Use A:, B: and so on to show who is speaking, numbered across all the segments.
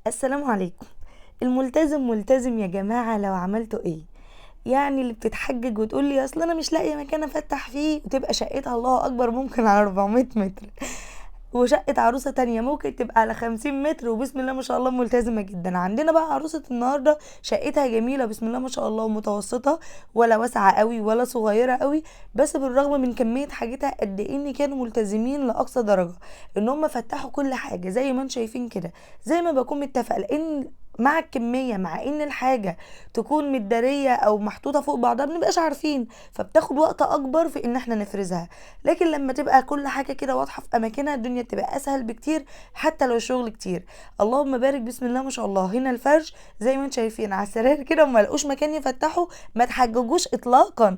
A: السلام عليكم. الملتزم ملتزم يا جماعة، لو عملتوا ايه؟ يعني اللي بتتحجج وتقول لي اصل انا مش لاقيه مكان افتح فيه، وتبقى شقتها الله اكبر ممكن على 400 متر، وشقة عروسة تانية ممكن تبقى على 50 متر، وبسم الله ما شاء الله ملتزمة جدا. عندنا بقى عروسة النهاردة شقتها جميلة بسم الله ما شاء الله، ومتوسطة، ولا واسعة قوي ولا صغيرة قوي، بس بالرغم من كمية حاجتها قد ايه ان كانوا ملتزمين لأقصى درجة، ان هم فتحوا كل حاجة زي ما انتم شايفين كده، زي ما بكون متفقة. لان مع الكمية، مع ان الحاجة تكون متدارية او محطوطة فوق بعضها بنبقاش عارفين، فبتاخد وقت اكبر في ان احنا نفرزها. لكن لما تبقى كل حاجة كده واضحة في اماكنها، الدنيا بتبقى اسهل بكتير حتى لو الشغل كتير. اللهم بارك بسم الله ما شاء الله. هنا الفرش زي ما انتم شايفين على السراير كده، وما لقوش مكان يفتحوا، ما تحججوش اطلاقا،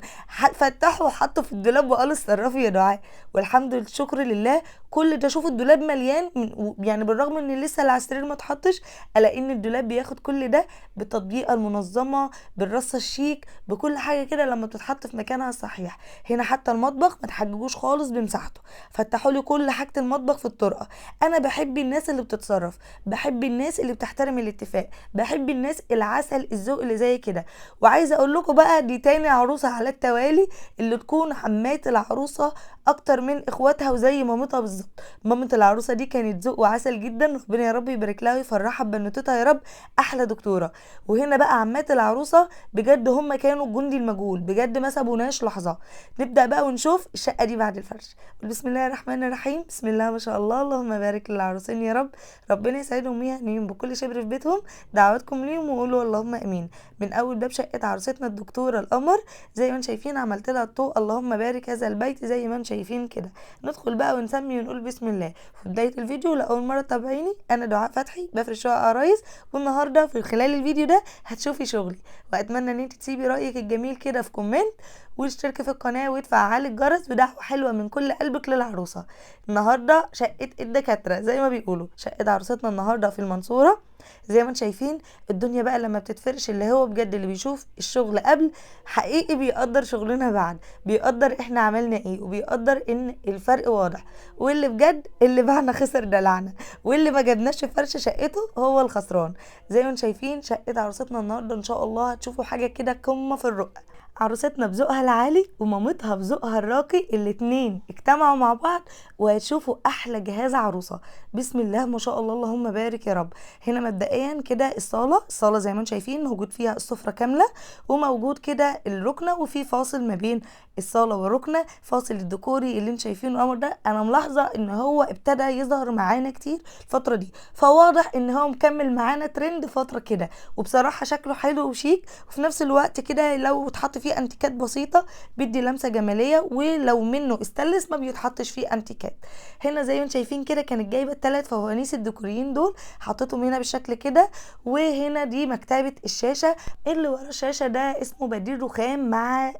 A: فتحوا وحطوا في الدولاب وقالوا اتصرفوا يا دعاء، والحمد لله شكر لله. كل ده شوفوا الدولاب مليان، يعني بالرغم ان لسه اللي على السرير ما اتحطش، الا ان الدولاب بياخد كل ده بالتطبيقه المنظمة، بالرصه الشيك، بكل حاجة كده لما بتتحط في مكانها الصحيح. هنا حتى المطبخ ما تحججوش خالص بمساحته، فتحوا لي كل حاجة المطبخ في الطرقه. انا بحب الناس اللي بتتصرف، بحب الناس اللي بتحترم الاتفاق، بحب الناس العسل الذوق اللي زي كده. وعايزه اقول لكم بقى دي تاني عروسه على التوالي اللي تكون حمات العروسة اكتر من اخواتها، وزي مامتها بالظبط. مامة العروسة دي كانت ذوق وعسل جدا، ربنا يا رب يبارك لها ويفرحها ببنوتتها يا رب، احلى دكتورة. وهنا بقى عمات العروسة بجد هم كانوا الجندي المجهول، بجد ما سابوناش لحظة. نبدا بقى ونشوف الشقة دي بعد الفرش. بسم الله الرحمن الرحيم، بسم الله ما شاء الله، اللهم بارك للعروسين يا رب، ربنا يسعدهم ويهنيهم بكل شبر في بيتهم. دعواتكم ليهم وقولوا اللهم امين. من اول باب شقه عروستنا الدكتورة القمر زي ما انتم شايفين عملت لها الطوق، اللهم بارك هذا البيت زي ما انتم شايفين كده. ندخل بقى ونسمي ونقول بسم الله. في بداية الفيديو لاول مرة تتابعيني، انا دعاء فتحي بفرش شقق عرايس، والنهارده في خلال الفيديو ده هتشوفي شغلي، واتمنى ان انت تسيبي رايك الجميل كده في comment، واشتركي في القناة وتفعلي الجرس، بدعوة حلوة من كل قلبك للعروسه. النهارده شقه الدكاترة زي ما بيقولوا، شقه عروستنا النهارده في المنصورة زي ما انتم شايفين. الدنيا بقى لما بتتفرش، اللي هو بجد اللي بيشوف الشغل قبل حقيقي بيقدر شغلنا بعد، بيقدر احنا عملنا ايه، وبيقدر ان الفرق واضح. واللي بجد اللي بعنا خسر دلعنا، واللي ما جبناش فرش شقته هو الخسران. زي ما انتم شايفين شقه عروستنا النهارده ان شاء الله هتشوفوا حاجة كده قمة في الرقة. عروستنا بذوقها العالي ومامتها بذوقها الراقي، الاتنين اجتمعوا مع بعض وهتشوفوا احلى جهاز عروسه بسم الله ما شاء الله، اللهم بارك يا رب. هنا مبدئيا كده الصاله زي ما انتم شايفين موجود فيها السفرة كاملة، وموجود كده الركنه، وفي فاصل ما بين الصاله والركنه، فاصل الديكوري اللي انتم شايفينه القمر ده. انا ملاحظة ان هو ابتدى يظهر معانا كتير الفترة دي، فواضح ان هو مكمل معانا ترند فترة كده، وبصراحة شكله حلو وشيك، وفي نفس الوقت كده لو اتحط فيه انتيكات بسيطة بيدي لمسه جمالية، ولو منه استلس ما بيتحطش فيه انتيكات. هنا زي ما انتم شايفين كده كانت جايبه الثلاث فوانيس الديكوريين دول، حطيتهم هنا بالشكل كده. وهنا دي مكتبه الشاشة، اللي ورا الشاشة ده اسمه بديل رخام مع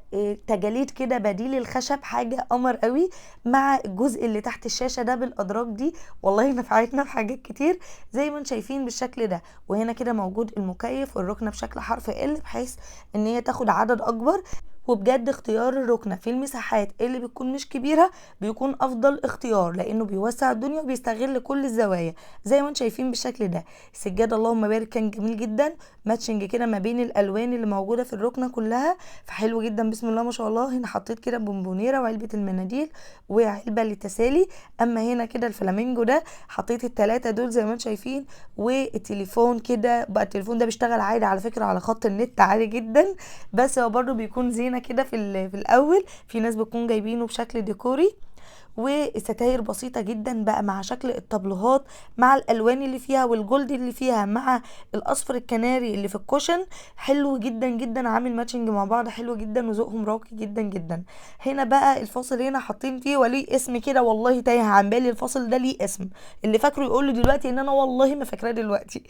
A: تجاليد كده بديل الخشب، حاجة قمر قوي، مع الجزء اللي تحت الشاشة ده بالادراج دي، والله نفعتنا في حاجات كتير زي ما انتم شايفين بالشكل ده. وهنا كده موجود المكيف والركنه بشكل حرف ال، بحيث ان هي تاخد عدد اكبر. وبجد اختيار الركنه في المساحات اللي بتكون مش كبيرة بيكون افضل اختيار، لانه بيوسع الدنيا وبيستغل كل الزوايا زي ما انتم شايفين بالشكل ده. السجادة اللهم بارك كان جميل جدا، matching كده ما بين الالوان اللي موجودة في الركنه كلها، فحلو جدا بسم الله ما شاء الله. هنا حطيت كده بونبونيره وعلبة المناديل وعلبة للتسالي. اما هنا كده الفلامينجو ده حطيت الثلاثة دول زي ما انتم شايفين، والتليفون كده بقى، التليفون ده بيشتغل عادي على فكرة على خط النت عادي جدا، بس هو برده بيكون زينة كده في الاول، في ناس بتكون جايبينه بشكل ديكوري. وستاير بسيطة جدا بقى مع شكل الطبلوهات مع الالوان اللي فيها وال gold اللي فيها مع الاصفر الكناري اللي في ال cushion، حلو جدا جدا، عامل matching مع بعض حلو جدا، وذوقهم راقي جدا جدا. هنا بقى الفاصل هنا حاطين فيه وليه اسم كده، والله تايه عن بالي الفاصل ده ليه اسم، اللي فاكره يقول له دلوقتي ان انا والله ما فاكراه دلوقتي.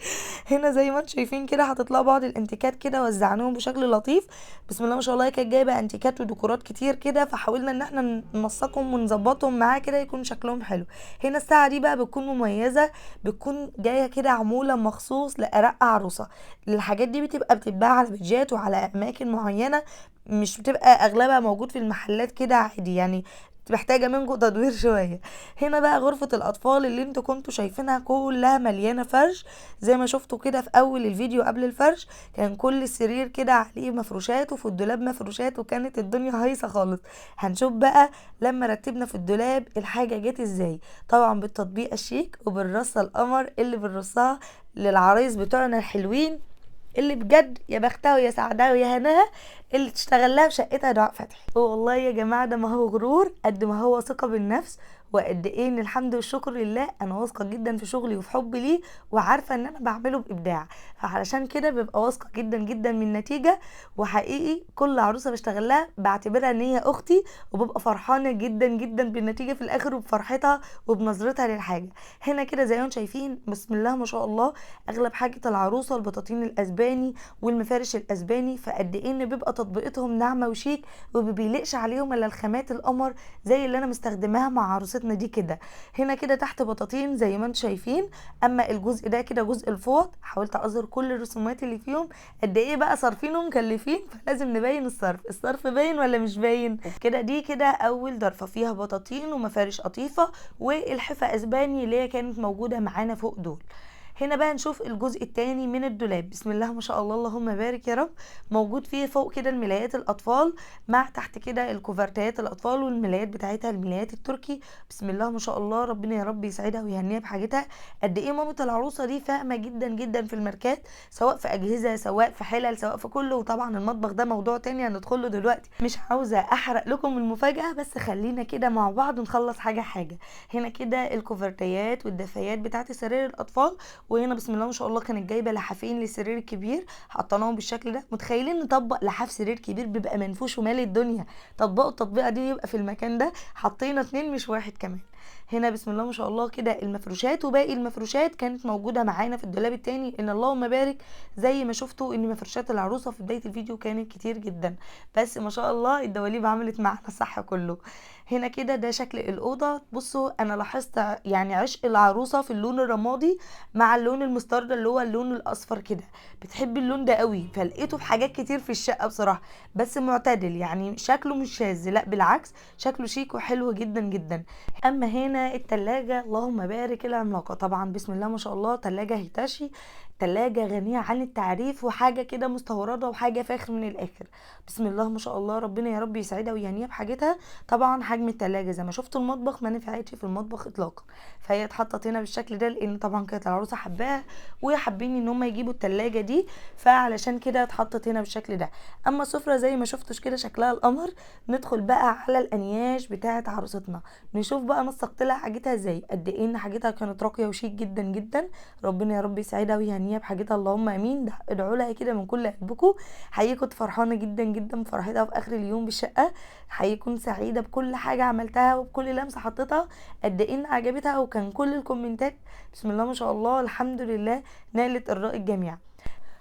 A: هنا زي ما انتم شايفين كده حاطط لها بعض الانتيكات كده، وزعناهم بشكل لطيف بسم الله ما شاء الله. كانت جايبه انتيكات وديكورات كتير كده، فحاولنا ان احنا ننسقهم ونظبطهم معاه كده يكون شكلهم حلو. هنا الساعة دي بقى بتكون مميزة، بتكون جاية كده عمولة مخصوص لأرق عروسه. الحاجات دي بتبقى بتتباع على بيجات وعلى اماكن معينة، مش بتبقى اغلبها موجود في المحلات كده عادي، يعني محتاجه منكم تدوير شوية. هنا بقى غرفة الاطفال اللي انتوا كنتوا شايفينها كلها مليانة فرش زي ما شفتوا كده في اول الفيديو. قبل الفرش كان كل السرير كده عليه مفروشات، وفي الدولاب مفروشات، وكانت الدنيا هايصه خالص. هنشوف بقى لما رتبنا في الدولاب الحاجة جت ازاي، طبعا بالتطبيق الشيك وبالرصه القمر اللي بنرصها للعرايس بتوعنا الحلوين، اللي بجد يا بختها ويا سعدها ويا هناها اللي تشتغل لها في شقتها دعاء فتحي. والله يا جماعة ده ما هو غرور قد ما هو ثقة بالنفس، وقد ايه ان الحمد والشكر لله انا واثقة جدا في شغلي وفي حبي ليه، وعارفه ان انا بعمله بابداع، فعلشان كده ببقى واثقة جدا جدا من النتيجة. وحقيقي كل عروسه بشتغل لها بعتبرها ان هي اختي، وببقى فرحانة جدا جدا بالنتيجة في الاخر وبفرحتها وبنظرتها للحاجة. هنا كده زي ما انتم شايفين بسم الله ما شاء الله اغلب حاجة العروسة البطاطين الاسباني والمفارش الاسباني، فقد ايه ان بيبقى تطبيقتهم ناعمة وشيك ومبيليقش عليهم الا الخامات القمر زي اللي انا مستخدماها مع عروستنا دي كده. هنا كده تحت بطاطين زي ما انتم شايفين. اما الجزء ده كده جزء الفوط، حاولت اظهر كل الرسومات اللي فيهم قد ايه بقى صارفين ومكلفين، فلازم نبين الصرف، الصرف باين ولا مش باين كده. دي كده اول ضرفه فيها بطاطين ومفارش قطيفة والحفه اسباني اللي هي كانت موجودة معانا فوق دول. هنا بقى نشوف الجزء الثاني من الدولاب، بسم الله ما شاء الله اللهم بارك يا رب. موجود فيه فوق كده الملايات الاطفال، مع تحت كده الكوفرتات الاطفال والملايات بتاعتها الملايات التركي. بسم الله ما شاء الله، ربنا يا رب يسعدها ويهنيها بحاجتها. قد ايه مامة العروسة دي فاهمه جدا جدا في الماركات، سواء في اجهزة سواء في حلل سواء في كله. وطبعا المطبخ ده موضوع تاني هندخله دلوقتي، مش عاوزه احرق لكم المفاجاة، بس خلينا كده مع بعض نخلص حاجة حاجة. هنا كده الكوفرتيات والدفايات بتاعت سرير الاطفال، وهنا بسم الله ما شاء الله كانت جايبه لحافين للسرير الكبير حطيناهم بالشكل ده. متخيلين نطبق لحاف سرير كبير بيبقى منفوش ومالي الدنيا، طبقوا التطبيقه دي يبقى في المكان ده، حطينا 2 مش 1 كمان. هنا بسم الله ما شاء الله كده المفروشات، وباقي المفروشات كانت موجودة معانا في الدولاب التاني. ان اللهم بارك زي ما شفتوا ان مفروشات العروسة في بداية الفيديو كانت كتير جدا، بس ما شاء الله الدواليب عملت معانا صح كله. هنا كده ده شكل الاوضة. بصوا انا لاحظت يعني عشق العروسة في اللون الرمادي مع اللون المسترد اللي هو اللون الاصفر كده، بتحب اللون ده قوي، فلقيته في حاجات كتير في الشقة بصراحة، بس معتدل يعني شكله مش شاذ، لا بالعكس شكله شيك وحلو جدا جدا. اما هنا التلاجة اللهم بارك العملاقة، طبعا بسم الله ما شاء الله تلاجة هيتاشي، تلاجة غنية عن التعريف، وحاجة كده مستوردة وحاجة فاخر من الاخر. بسم الله ما شاء الله، ربنا يا رب يسعدها ويهنيها بحاجتها. طبعا حجم التلاجة زي ما شفتوا المطبخ ما نفعتش في المطبخ اطلاقا، فهي اتحطت هنا بالشكل ده لان طبعا كانت العروسة حباها وحابين ان هم يجيبوا التلاجة دي، فعلشان كده اتحطت هنا بالشكل ده. اما السفرة زي ما شفتوش كده شكلها القمر. ندخل بقى على الانياش بتاعه عروستنا، نشوف بقى نسقت لها حاجتها ازاي، قد ايه ان حاجتها كانت راقية وشيك جدا جدا. ربنا يا رب يسعدها ويهنيها بحاجتها اللهم امين. ادعوا لها كده من كل قلبكم. حقيقي كنت فرحانة جدا جدا بفرحتها في اخر اليوم بالشقه، حقيقي كنت سعيدة بكل حاجة عملتها وبكل لمسه حطيتها، قد ايه ان عجبتها، وكان كل الكومنتات بسم الله ما شاء الله الحمد لله نالت اراء الجميع.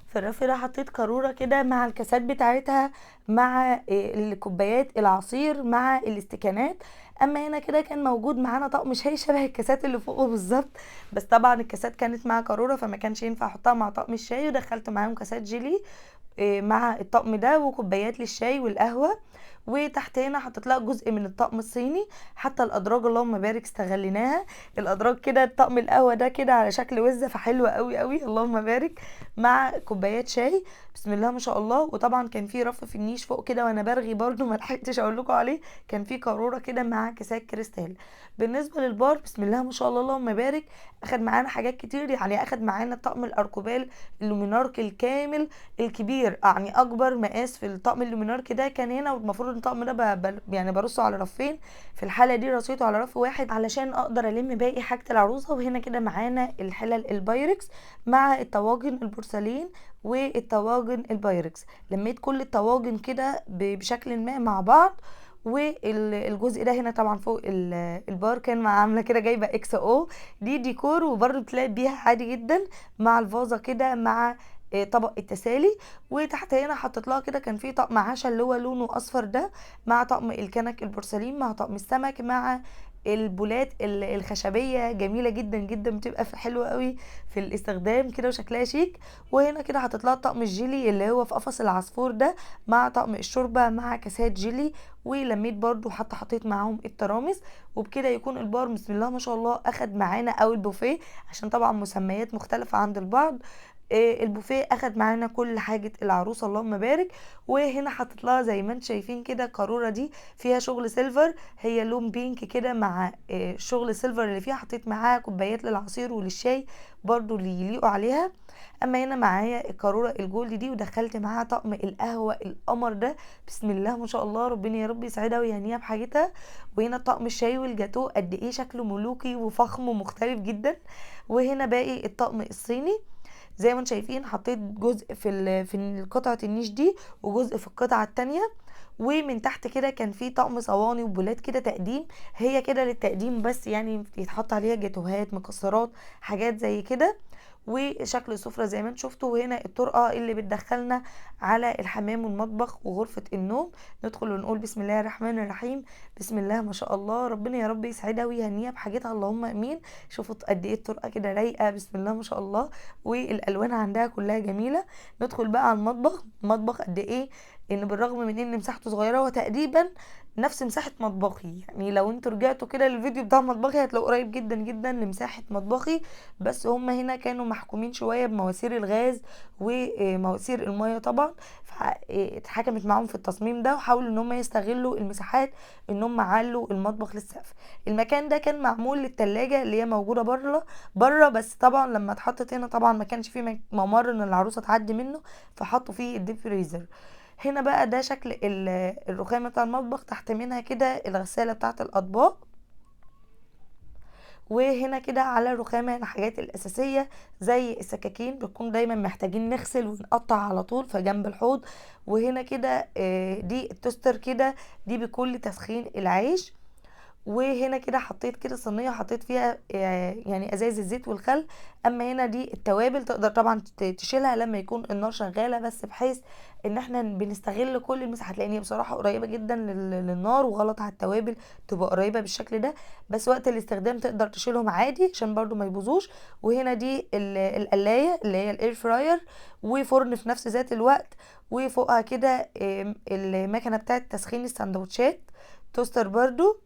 A: في الرف ده حطيت قارورة كده مع الكاسات بتاعتها، مع الكوبايات العصير، مع الاستكانات. اما هنا كده كان موجود معانا طقم شاي شبه الكاسات اللي فوقه بالظبط، بس طبعا الكاسات كانت مع قارورة فما كانش ينفع احطها مع طقم الشاي، ودخلت معاهم كاسات جيلي مع الطقم ده وكوبايات للشاي والقهوة. وتحت هنا حطيت لها جزء من الطقم الصيني، حتى الادراج اللهم بارك استغليناها، الادراج كده طقم القهوة ده كده على شكل وزه، فحلوه قوي قوي اللهم بارك، مع كوبايات شاي بسم الله ما شاء الله. وطبعا كان في رف في النيش فوق كده وانا برغي برده ما لحقتش اقول لكم عليه، كان في قارورة كده مع كاسات كريستال. بالنسبة للبار بسم الله ما شاء الله اللهم بارك اخد معانا حاجات كتير، يعني اخد معانا طقم الاركوبال اللومينارك الكامل الكبير، يعني اكبر مقاس في الطقم اللومينارك ده كان هنا، والمفروض الطقم ده يعني برصه على رفين، في الحالة دي رصيته على رف واحد علشان اقدر الم باقي حاجة العروسة. وهنا كده معانا الحلل البايركس مع الطواجن البورسلين والطواجن البايركس، لميت كل الطواجن كده بشكل ما مع بعض. والجزء ده هنا طبعا فوق البار كان مع عامله كده جايبه XO دي ديكور، وبرده بتلاقي بيها عادي جدا مع الفازة كده مع طبق التسالي. وتحت هنا حطيت لها كده كان في طقم عشاء اللي هو لونه اصفر ده مع طقم الكنك البورسلين مع طقم السمك مع البولات الخشبية جميلة جدا جدا، بتبقى حلوة قوي في الاستخدام كده وشكلها شيك. وهنا كده حطيت لها طقم الجيلي اللي هو في قفص العصفور ده مع طقم الشوربة مع كاسات جيلي، ولميت برضو حتى حطيت معاهم الترامس. وبكده يكون البار بسم الله ما شاء الله اخد معانا، او البوفيه عشان طبعا مسميات مختلفة عند البعض. البوفيه اخد معانا كل حاجة العروسة اللهم بارك. وهنا حطيت لها زي ما انتم شايفين كده القاروره دي فيها شغل silver، هي لون pink كده مع شغل silver اللي فيها، حطيت معاها كوبايات للعصير وللشاي برضو اللي يليقوا عليها. اما هنا معايا القاروره ال gold دي ودخلت معاها طقم القهوة القمر ده بسم الله ما شاء الله، ربنا يا رب يسعدها ويهنيها بحاجتها. وهنا طقم الشاي والجاتو قد ايه شكله ملوكي وفخم ومختلف جدا. وهنا باقي الطقم الصيني زي ما انتم شايفين، حطيت جزء في قطعه النيش دي وجزء في القطعة التانية. ومن تحت كده كان في طقم صواني وبولات كده تقديم، هي كده للتقديم بس، يعني يتحط عليها جاتوهات مكسرات حاجات زي كده. وشكل السفرة زي ما انتم شفتوا. وهنا الطرقه اللي بتدخلنا على الحمام والمطبخ وغرفه النوم. ندخل ونقول بسم الله الرحمن الرحيم، بسم الله ما شاء الله، ربنا يا رب يسعدها ويهنيها بحاجتها اللهم امين. شوفوا قد ايه الطرقه كده رايقة بسم الله ما شاء الله، والالوان عندها كلها جميلة. ندخل بقى على المطبخ. المطبخ قد ايه ان بالرغم من ان مساحته صغيرة وتقريبا نفس مساحة مطبخي، يعني لو انتوا رجعتوا كده للفيديو بتاع مطبخي هتلاقوا قريب جدا جدا لمساحة مطبخي، بس هم هنا كانوا محكومين شوية بمواسير الغاز ومواسير المية طبعا، فاتحكمت معاهم في التصميم ده، وحاولوا ان هم يستغلوا المساحات ان هم علوا المطبخ للسقف. المكان ده كان معمول للتلاجة اللي هي موجودة بره، بس طبعا لما اتحطت هنا طبعا ما كانش فيه ممر ان العروسة تعدي منه، فحطوا فيه ال deep freezer. هنا بقى ده شكل الرخامة بتاع المطبخ، تحت منها كده الغسالة بتاعت الأطباق. وهنا كده على الرخامة الحاجات الأساسية زي السكاكين، بتكون دايما محتاجين نغسل ونقطع على طول فجنب الحوض. وهنا كده دي ال toaster كده، دي بكل تسخين العيش. وهنا كده حطيت كده صينية حطيت فيها يعني ازايز الزيت والخل. اما هنا دي التوابل تقدر طبعا تشيلها لما يكون النار شغالة، بس بحيث ان احنا بنستغل كل المساحات، لان هي بصراحة قريبه جدا للنار وغلط على التوابل تبقى قريبه بالشكل ده، بس وقت الاستخدام تقدر تشيلهم عادي عشان برضو ما يبوظوش. وهنا دي القلايه اللي هي ال air fryer، وفرن في نفس ذات الوقت، وفوقها كده المكنه بتاعه تسخين السندوتشات، toaster برضو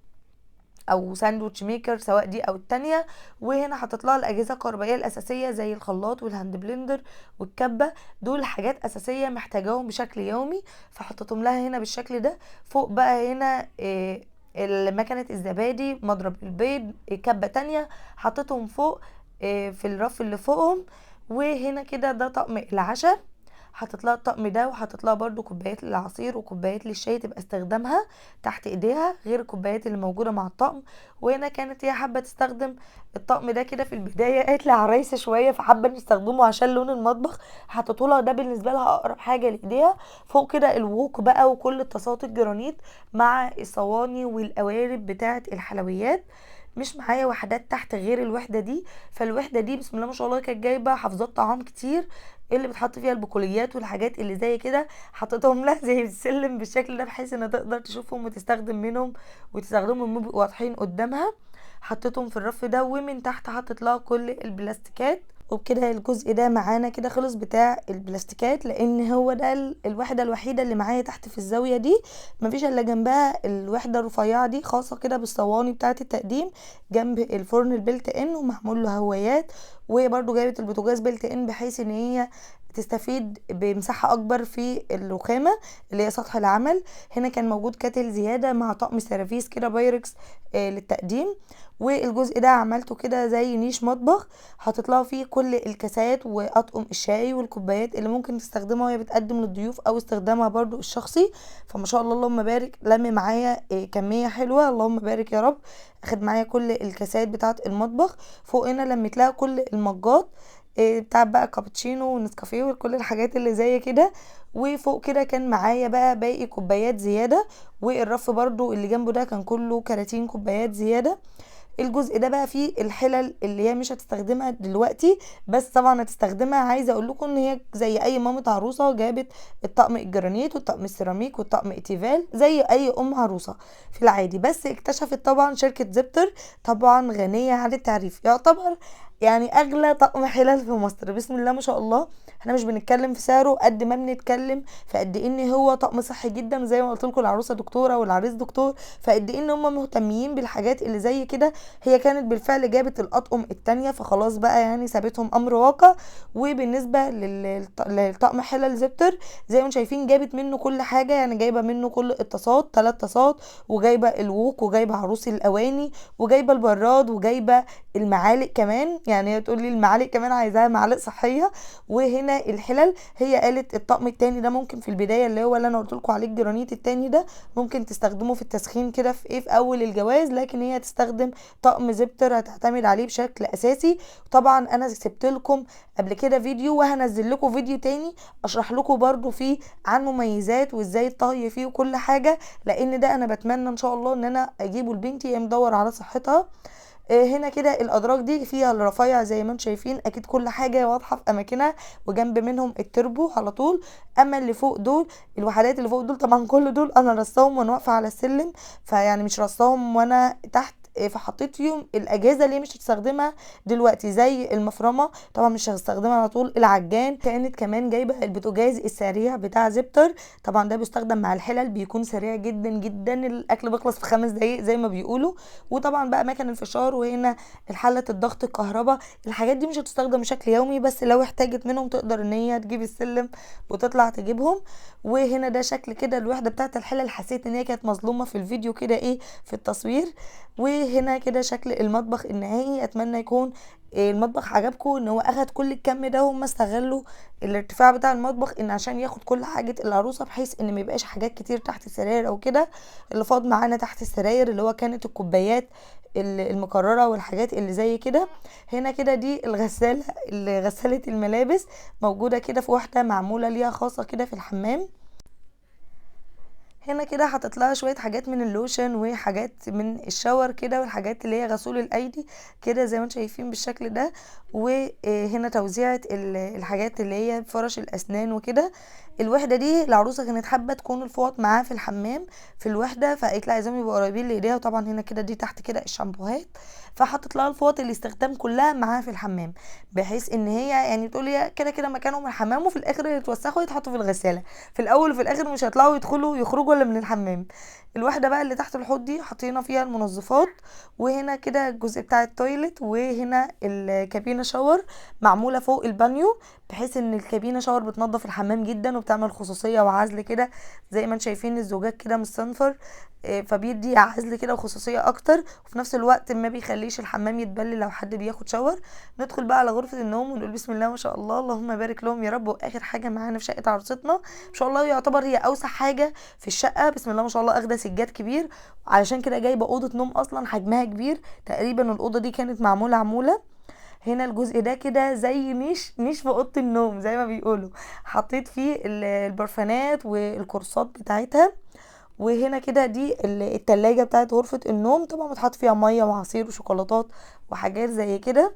A: او sandwich maker سواء دي او التانية. وهنا حطيت لها الاجهزة الكهربائية الاساسية زي الخلاط وال hand blender والكبه، دول حاجات اساسية محتاجاهم بشكل يومي فحطيتهم لها هنا بالشكل ده. فوق بقى هنا مكنه الزبادي، مضرب البيض، كبه تانية حطيتهم فوق في الرف اللي فوقهم. وهنا كده ده طقم العشاء، حطيت لها الطقم ده، وحطيت لها برده كوبايات للعصير وكوبايات للشاي تبقى استخدامها تحت ايديها غير الكوبايات اللي موجودة مع الطقم. وهنا كانت هي حابة تستخدم الطقم ده كده في البداية، قالت لي عرايسه شوية فحابه نستخدمه عشان لون المطبخ، حطيته لها ده بالنسبة لها اقرب حاجة لايديها. فوق كده الووك بقى وكل الطاسات الجرانيت مع الصواني والقوارب بتاعه الحلويات. مش معايا وحدات تحت غير الوحدة دي، فالوحده دي بسم الله ما شاء الله كانت جايبه حافظات طعام كتير اللي بتحط فيها البقوليات والحاجات اللي زي كده، حطيتهم لها زي السلم بالشكل ده بحيث ان تقدر تشوفهم وتستخدم منهم وتستخدمهم واضحين قدامها. حطيتهم في الرف ده، ومن تحت حطيت لها كل البلاستيكات. وبكده الجزء ده معانا كده خلص بتاع البلاستيكات، لان هو ده الوحدة الوحيدة اللي معايا تحت في الزاوية دي، مفيش الا جنبها الوحدة الرفيعة دي خاصة كده بالصواني بتاعه التقديم جنب الفرن ال built in ومعمول له هوايات. وهي برده جايبه البوتاجاز built in بحيث ان هي تستفيد بمساحة اكبر في الرخامه اللي هي سطح العمل. هنا كان موجود kettle زيادة مع طقم سيرفيس كده بايركس للتقديم. والجزء ده عملته كده زي نيش مطبخ، حاطط لها فيه كل الكاسات واطقم الشاي والكوبايات اللي ممكن تستخدمها وهي بتقدم للضيوف او استخدامها برضو الشخصي. فما شاء الله اللهم بارك، لم معايا كمية حلوة اللهم بارك يا رب. اخد معايا كل الكاسات بتاعه المطبخ. فوق هنا لميت لها كل المجات بتاع بقى كابتشينو ونسكافيه وكل الحاجات اللي زي كده. وفوق كده كان معايا بقى باقي كوبايات زيادة، والرف برضو اللي جنبه ده كان كله كراتين كوبايات زيادة. الجزء ده بقى فيه الحلل اللي هي مش هتستخدمها دلوقتي، بس طبعا هتستخدمها. عايزه اقول لكم ان هي زي اي مامة عروسه جابت الطقم الجرانيت والطقم السيراميك والطقم اتيفال زي اي ام عروسه في العادي، بس اكتشفت طبعا شركة زيبتر، طبعا غنية عن التعريف، يعتبر يعني اغلى طقم حلل في مصر بسم الله ما شاء الله. احنا مش بنتكلم في سعره قد ما بنتكلم في قد ان هو طقم صحي جدا، زي ما قلت لكم العروسة دكتورة والعريس دكتور، فقد ان هم مهتمين بالحاجات اللي زي كده. هي كانت بالفعل جابت الاطقم التانية، فخلاص بقى يعني سابتهم امر واقع. وبالنسبة للطقم حلل زيبتر زي ما انتم شايفين جابت منه كل حاجة، يعني جايبه منه كل الطاسات 3 طاسات، وجايبه الووك، وجايبه عروس الاواني، وجايبه البراد، وجايبه المعالق كمان، يعني هي تقول لي المعالق كمان عايزاها معالق صحية. وهنا الحلل هي قالت الطقم التاني ده ممكن في البداية اللي هو اللي انا قلت لكم عليه الجرانيت التاني ده ممكن تستخدمه في التسخين كده في ايه في اول الجواز، لكن هي هتستخدم طقم زيبتر هتعتمد عليه بشكل اساسي. طبعا انا سبت لكم قبل كده فيديو، وهنزل لكم فيديو تاني اشرح لكم برضو فيه عن مميزات وازاي الطهي فيه وكل حاجة، لان ده انا بتمنى ان شاء الله ان انا اجيبه لبنتي هي مدور على صحتها. هنا كده الادراج دي فيها الرفايع زي ما انتم شايفين، اكيد كل حاجة واضحة في اماكنها، وجنب منهم التربو على طول. اما اللي فوق دول الوحدات اللي فوق دول طبعا كل دول انا رصاهم وانا واقفة على السلم، فيعني مش رصاهم وانا تحت، فحطيت فيهم الاجهزة اللي مش هتستخدمها دلوقتي زي المفرمه طبعا مش هستخدمها على طول، العجان. كانت كمان جايبه البوتاجاز السريع بتاع زيبتر، طبعا ده بيستخدم مع الحلل، بيكون سريع جدا جدا، الاكل بيخلص في 5 دقايق زي ما بيقولوا. وطبعا بقى مكن الفشار، وهنا الحلة الضغط الكهرباء. الحاجات دي مش هتستخدم بشكل يومي، بس لو احتاجت منهم تقدر ان هي تجيب السلم وتطلع تجيبهم. وهنا ده شكل كده الوحدة بتاعت الحلل، حسيت ان هي كانت مظلومة في الفيديو كده ايه في التصوير. وهنا كده شكل المطبخ النهائي، اتمنى يكون المطبخ عجبكم، ان هو اخد كل الكم ده، وهم استغلوا الارتفاع بتاع المطبخ ان عشان ياخد كل حاجة العروسة، بحيث ان ما يبقاش حاجات كتير تحت السراير او كده. اللي فاض معانا تحت السراير اللي هو كانت الكوبايات المكرره والحاجات اللي زي كده. هنا كده دي الغسالة، اللي غسالة الملابس موجودة كده في واحدة معمولة ليها خاصة كده في الحمام. هنا كده حطيت لها شوية حاجات من اللوشن وحاجات من الشاور كده، والحاجات اللي هي غسول الايدي كده زي ما انتم شايفين بالشكل ده. وهنا توزيعه الحاجات اللي هي فرش الاسنان وكده. الوحدة دي العروسة كانت حابة تكون الفوط معاها في الحمام في الوحدة، فقالت لها عايزاهم يبقوا قريبين لايديها. وطبعا هنا كده دي تحت كده الشامبوهات، فحطت لها الفوط الاستخدام كلها معاها في الحمام، بحيث ان هي يعني تقول لي كده كده مكانهم الحمام، وفي الاخر يتوسخوا يتحطوا في الغسالة، في الاول وفي الاخر مش هيطلعوا يدخلوا يخرجوا الا من الحمام. الوحدة بقى اللي تحت الحوض دي حطينا فيها المنظفات. وهنا كده الجزء بتاع ال toilet، وهنا الكابينه shower معمولة فوق البانيو، بحيث ان الكابينه shower بتنظف الحمام جدا وبتعمل خصوصية وعزل كده زي ما انتم شايفين الزجاج كده مستنفر، فبيدي عزل كده وخصوصيه اكتر، وفي نفس الوقت ما بيخليش الحمام يتبل لو حد بياخد shower. ندخل بقى على غرفة النوم ونقول بسم الله ما شاء الله، اللهم بارك لهم يا رب. واخر حاجة معانا في شقه عروستنا ان شاء الله، يعتبر هي اوسع حاجة في الشقة بسم الله ما شاء الله، اخده سجاد كبير، علشان كده جايبه اوضة نوم اصلا حجمها كبير، تقريبا الاوضة دي كانت معمولة عمولة. هنا الجزء ده كده زي نيش نيش في اوضة النوم زي ما بيقولوا، حطيت فيه البرفانات والكورسات بتاعتها. وهنا كده دي التلاجة بتاعت غرفة النوم، طبعا بتحط فيها مية وعصير وشوكولاتات وحاجات زي كده.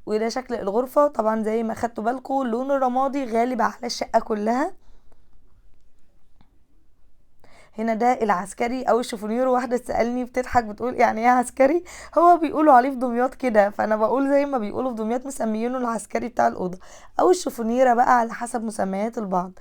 A: وده شكل الغرفة، طبعا زي ما خدتوا بالكم اللون الرمادي غالب على الشقة كلها. هنا ده العسكري او الشوفونير، واحدة تسالني بتضحك بتقول يعني ايه عسكري، هو بيقولوا عليه في دمياط كده، فانا بقول زي ما بيقولوا في دمياط مسميينه العسكري بتاع الاوضة او الشوفونيره بقى على حسب مسميات البعض.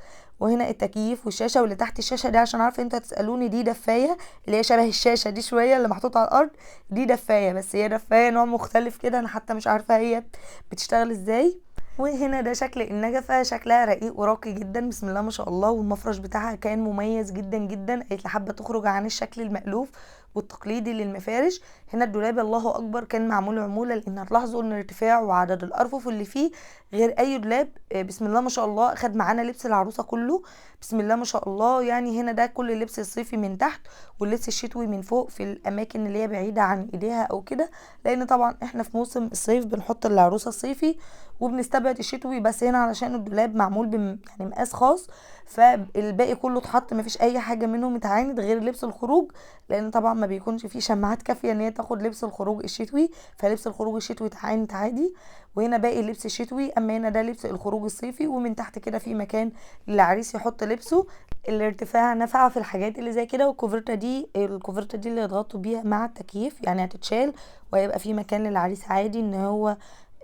A: وهنا التكييف والشاشه، واللي تحت الشاشة دي عشان عارفه انتوا هتسالوني دي دفايه اللي هي شبه الشاشة دي شوية اللي محطوطة على الارض، دي دفايه، بس هي دفايه نوع مختلف كده، انا حتى مش عارفه هي بتشتغل ازاي. وهنا ده شكل النجفه، شكلها رقيق وراقي جدا بسم الله ما شاء الله، والمفرش بتاعها كان مميز جدا جدا، قالت لي حابة تخرج عن الشكل المألوف والتقليدي للمفارش. هنا الدولاب الله اكبر كان معمول عمولة، لان هتلاحظوا ان ارتفاعه وعدد الارفف اللي فيه غير اي دولاب بسم الله ما شاء الله. خد معانا لبس العروسة كله بسم الله ما شاء الله، يعني هنا ده كل اللبس الصيفي من تحت واللبس الشتوي من فوق في الاماكن اللي هي بعيدة عن ايديها او كده، لان طبعا احنا في موسم الصيف بنحط العروسة الصيفي وبنستبعد الشتوي، بس هنا علشان الدولاب معمول يعني مقاس خاص، فالباقي كله اتحط مفيش اي حاجة منهم اتعاند غير لبس الخروج، لان طبعا ما بيكونش فيه شماعات كافيه ان هي تاخد لبس الخروج الشتوي، فلبس الخروج الشتوي اتعانت عادي. وهنا باقي اللبس الشتوي، اما هنا ده لبس الخروج الصيفي. ومن تحت كده في مكان للعريس يحط لبسه. الارتفاع نفع في الحاجات اللي زي كده. والكوفرته دي، الكوفرته دي اللي يضغطوا بيها مع التكييف، يعني هتتشال وهيبقى في مكان للعريس عادي ان هو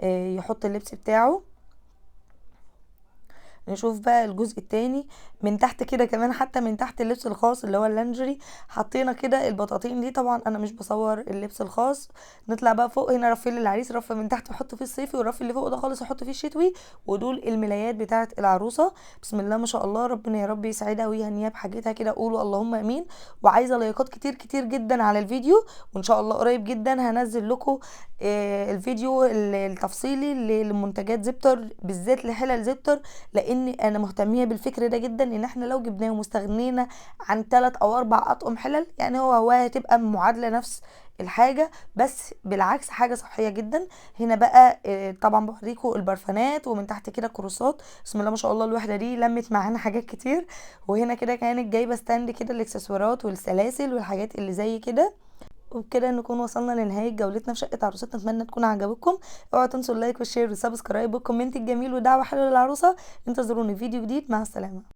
A: يحط اللبس بتاعه. نشوف بقى الجزء التاني من تحت كده كمان، حتى من تحت اللبس الخاص اللي هو اللانجري حطينا كده البطاطين دي. طبعا انا مش بصور اللبس الخاص. نطلع بقى فوق، هنا رفين للعريس، رف من تحت يحط فيه الصيفي، والرف اللي فوق ده خالص يحط فيه الشتوي. ودول الملايات بتاعه العروسة، بسم الله ما شاء الله، ربنا يا رب يسعدها ويهنيها بحاجتها كده، قولوا اللهم امين. وعايزه لايكات كتير كتير جدا على الفيديو، وان شاء الله قريب جدا هنزل لكم الفيديو التفصيلي لمنتجات زيبتر، بالذات لحلل زيبتر، لان انا مهتميه بالفكر ده جدا، ان احنا لو جبناه ومستغنينا عن 3 او 4 اطقم حلل، يعني هو هتبقى معادلة نفس الحاجة، بس بالعكس حاجة صحية جدا. هنا بقى طبعا بوريكم البرفانات، ومن تحت كده كروسات، بسم الله ما شاء الله الوحدة دي لمت معانا حاجات كتير. وهنا كده كانت جايبه stand كده الاكسسوارات والسلاسل والحاجات اللي زي كده. وبكده نكون وصلنا لنهاية جولتنا في شقه عروستنا، اتمنى تكون عجبتكم. اوعوا تنسوا ال like وال share وال subscribe وال comment الجميل ودعوة حلوة للعروسه. انتظروني في فيديو جديد، مع السلامة.